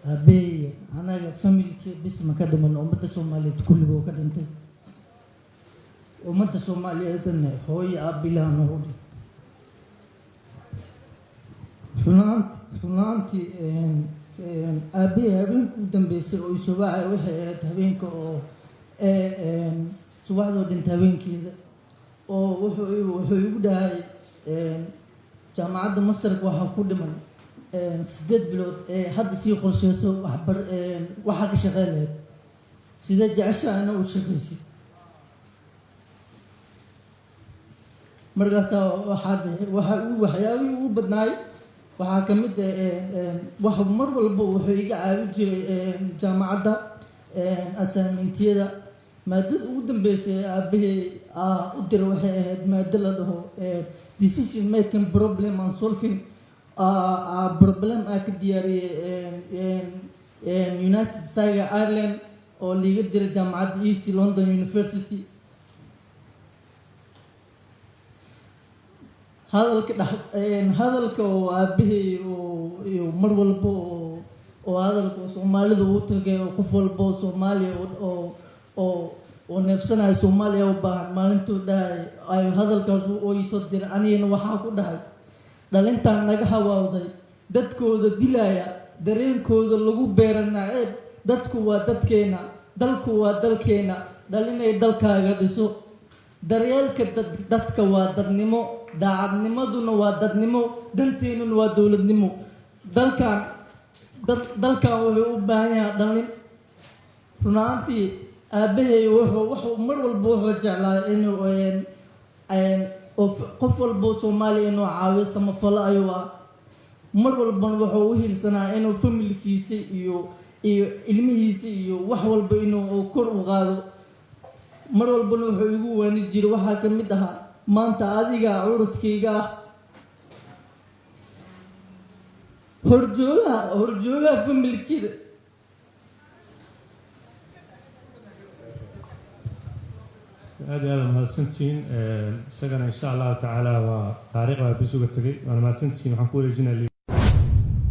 Aabbahay anaga familkii bis ma ka dhiman, ummadda Soomaaliyeed kulliba oo ka dhintay. Ummadda Soomaaliyeedna hooyo aabbilaha noogu dhintay. Runaantii aabbahay habeenka u dambeysay oo isoo wacay waxay ahayd habeenka oo subaxdoo dhintay habeenkeeda, oo wuxuu igu dhahay jaamacadda Masarka waxaa ku dhiman 8 bilood ee hadda sii qorsheyso waxbar waxaa ka shaqeyn lahayd, sidee jeceshaa ina u shaqaysid. Markaasaa waxaa waxa waxyaabihii ugu badnaay waxaa ka mid ah wax mar walba wuxuu iga caawin jiray jaamacadda assignmentiyada. Maadada ugu dambeysay aabbahay u diray waxay ahayd maado la dhaho decision making problem and solving problem aa ka diyaariyey United Saga Ireland oo liiga diray jaamacadda East London University. Hadalka dhex hadalka oo aabbahay oo mar walba oo hadalka oo Soomaalida uu tagay oo qof walba oo Soomaaliya oo neefsanayo Soomaaliya u baahan maalintuu dhahay ay hadalkaas oo iisoo diray, anigana waxaa ku dhahay dhalintaan naga hawaawday dadkooda dilaya, dareenkooda lagu beera naceeb. Dadku waa dadkeena, dalku waa dalkeena, dhalinay dalkaaga dhiso. Daryeelka dadka waa dadnimo, daacadnimaduna waa dadnimo, danteennuna waa dowladnimo. Dalkan wuxuu u baahan yahay dhalin. Runaantii aabbahay wuxuu mar walba wuxuu jeclaa inuu qof walba Soomaaliya inuu caawiyo, samafalo ayuu ah. Mar walbana wuxuu u hiilsanaa inuu familkiisa iyo ilmihiisa iyo wax walba inuu kor u qaado. Mar walbana wuxuu igu waani jiray waxaa ka mid ahaa maanta adiga curudkayga ah, horjoogaha familkeeda. Aad iyo aad mahadsantihiin. Isagana insha Allahu tacaala waa taariikh baa bisuga tegay, waana mahadsantihiin. Waxaan ku wareejinaa.